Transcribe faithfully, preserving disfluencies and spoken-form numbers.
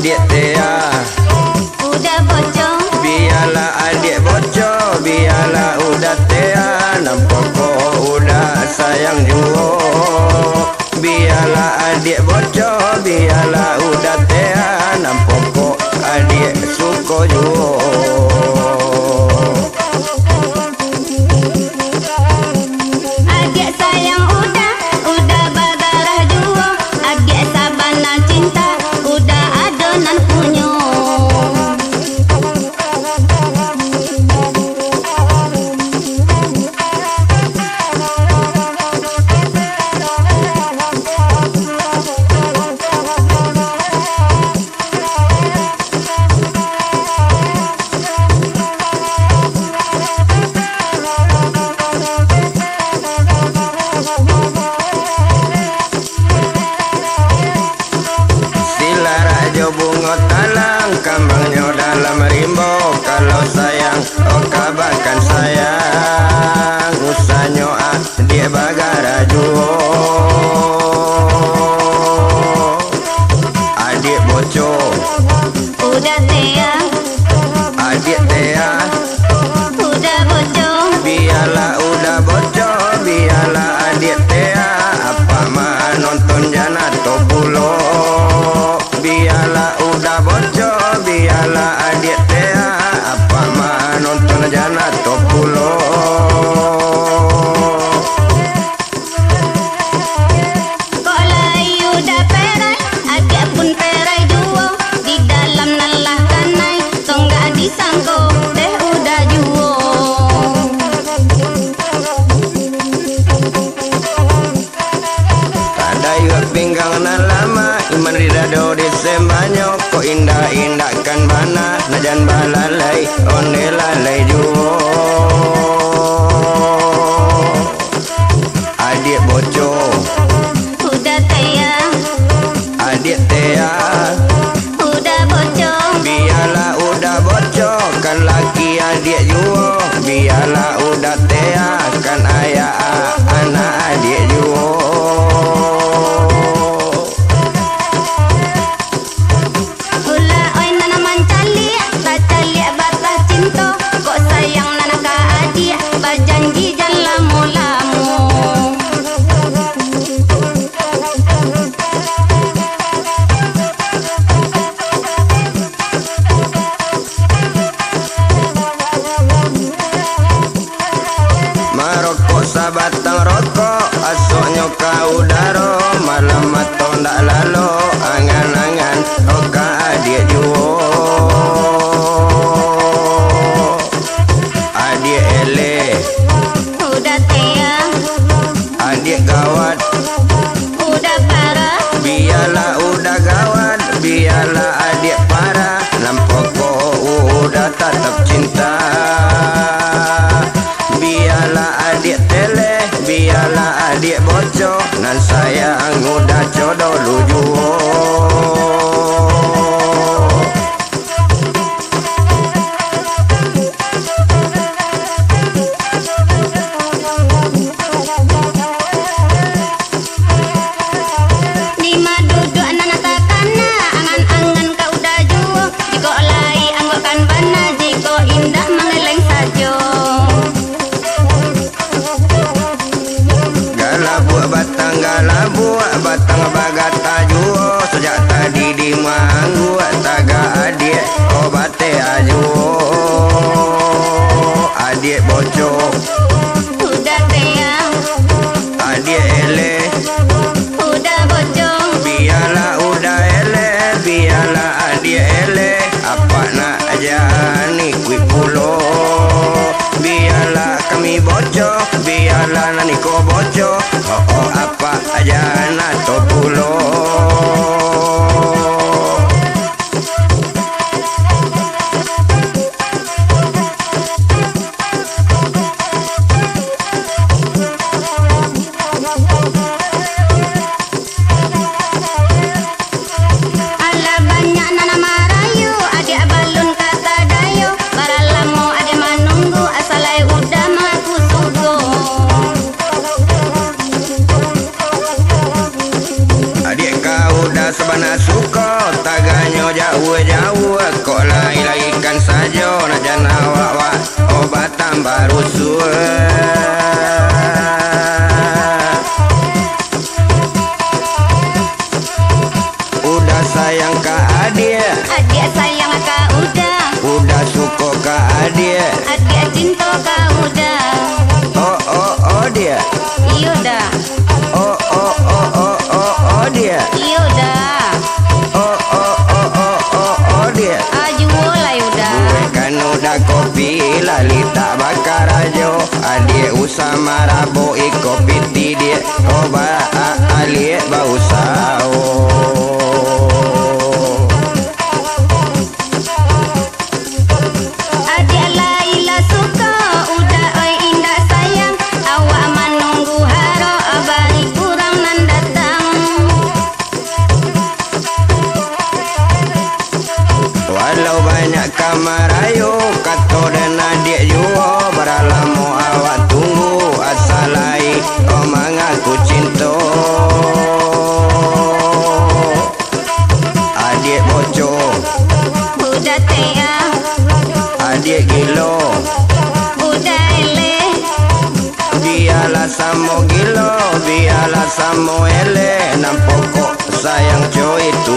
Adiak Tea. Uda boco. Bialah adiak boco, bialah Uda Tea, nan pokok Uda sayang juo. Bialah adiak boco, bialah Uda Tea, nan pokok adiak suko juo. Adiak sayang Uda, Uda bagarah juo. Adiak sabana cinta, Uda ado nan punyo. Silarak jo bungo talang, kambangnyo dalam rimbo. Kalau sayang, oh kabakan sayang, usahnyo adiak bagarah juo. Adiak boco. Uda Tea. Adiak Tea. Uda boco. Bialah Uda boco, bialah adiak Tea, apak manonton janato pulo. Bialah Uda boco, bialah adiak Tea, apak manonton janato pulo. Kok lai Uda perai, adiak pun perai juo. Di dalam nan lah kanai, tonggak disangko dek Uda juo. Tadayuak pinggang nan lamak, iman di dado disembahnyo. Kok indak-indakkan bana, nak jan balalai, onde lalai juo. Adiak boco. Uda Tea. Adiak Tea. Uda boco. Bialah Uda boco, kan laki adiak juo. Bialah Uda Tea, kan ayah anak adiak juo. Ulah oi nan mancaliak, tacaliak batah cinto. Kok sayang nan ka adiak, bajanji jan lamo-lamo. Marokok sabatang rokok, asoknyo ka udaro, malam mato ndak lalo, angan-angan, oh ka adiak juo. Adiak eleh. Uda Tea. Adiak gawat. Uda parah. Bialah Uda gawat, bialah adiak parah, nan pokok Uda tatap cinta. Bialah adiak teleh, bialah adiak boco, nan sayang Uda co dolu juo. Dima duduak nan takana, angan-angan ka Uda juo. Jikok lai anggokan bana, jikok indak mangeleng sajo. Galabuak batang, galabuak batang bagata juo, sajak tadi dimangguak, tagak adiak, oh bateh ajo, adiak boco. Uda Tea. Adiak eleh. Uda boco. Bialah Uda eleh, bialah adiak eleh, apak nak jan ikuik pulo. Bialah kami boco, bialah nan iko boco, oh, oh, apak jan ato pulo. Alah banyak nan marayu, adiak balun ka tadayo. Bara lamo adiak manunggu, asa lai Uda mangaku suko. Adiak Taganyo jauah-jauah, kok lai-laikan sajo, nak jan awak-awak, oh, batambah rusuah. Uda sayang ka adiak, adiak sayang ka Uda. Uda suko ka adiak, adiak cinto ka Uda. Oh, oh, oh, diak. Iyo, Da. Oh, oh, oh, oh, oh, oh, diak. Iyo, Da. Oh, oh, oh, oh, oh, oh, diak. Ah, juo lah, Uda. Buek kanu Da kopi, lalih tak bakarajo. Adiak usah marabok iko piti, diak. Oh, ba-, a-, aliak bausaho. Adiak lai lah suko, Uda oi indak sayang, awak manunggu harok, bari urang nan datang. Walau banyak ka marayo, kato den adiak juo, bara lamo awak tunggu, asa lai, oh, mangaku cinto. Adiak boco. Budak tea. Adiak gilo. Budak eleh. Bialah samo gilo, bialah samo eleh, nan pokok sayang co itu